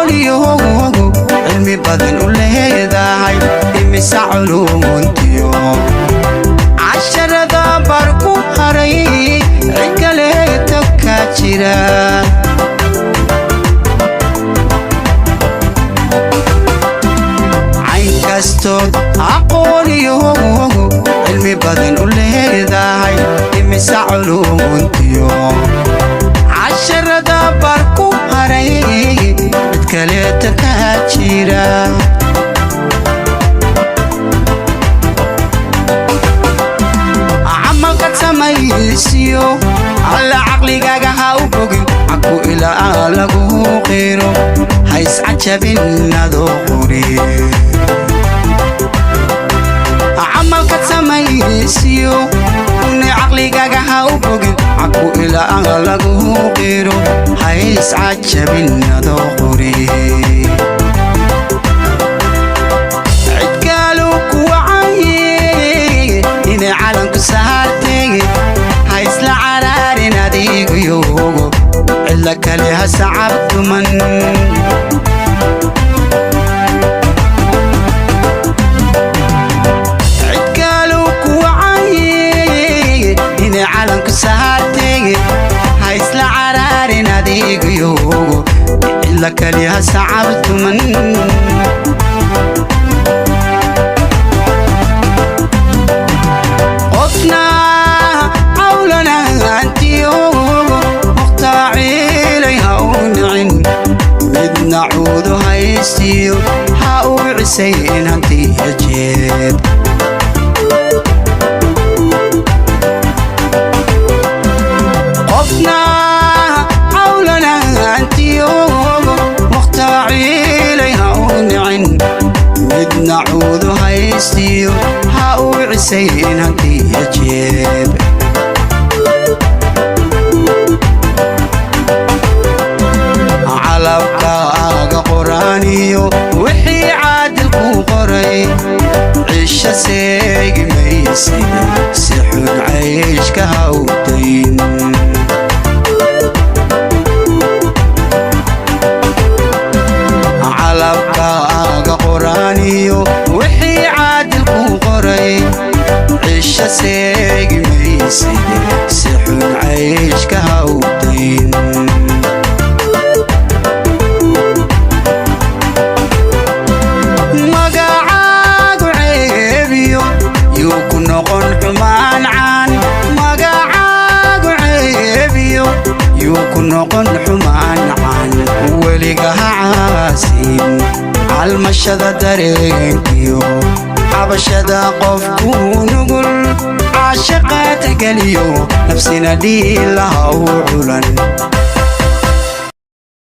Aqooniyogu cilmi badan u leedahay, imisa culuntiyo casharada bar ku haray, cid kaleeto ka jira. Cayn kastood aqooniyogu cilmi badan u leedahay, imisa culuntiyo casharada bar ku haray, cid kaleeto ka jira. Camalkad samaysiyo alla caqligaaga ha u bogin, caku ilaa lagu qiro, hayscajabin adoo qori. Camalkad samaysiyo ne caqligaaga ha u bogin, caku ilaa lagu qiro, hayscajabin adoo qori. Cidkaalu ku wacaye inay calanku saartay, ha isla caraarin adiiguyogo, cidla kale ha sacabtuman. Cidkaalu ku wacaye inay calanku saartay, ha isla caraarin adiiguyogo, cidla kale ha sacabtuman. Qofna cawlanaantiyo muqtaaciilay ha u nicin, midna cuudu haystiyo ha u cisayn hantiya jeeb. Qofna cawlanaantiyo muqtaaciilay ha u nicin, midna cuudu haystiyo ha u cisayn hantiya jeeb. Calabkaaga qoraaniyo wixii caadil ku qoray, cisho seegi maysid, si xun cayshka ha u dayn. Calabkaaga qoraaniyo wixii caadil ku qoray, cisho seegi maysid, si xun cayshka ha u dayn. Magacaagu ceebiyo yuu ku noqon xumaan caan, magacaagu ceebiyo yuu ku noqon xumaan caan. Weliga ha caasin calmashada dareenkiyo cabashada qofku nugul, caashaqa tageliyo nafsina dhiilaha u culan.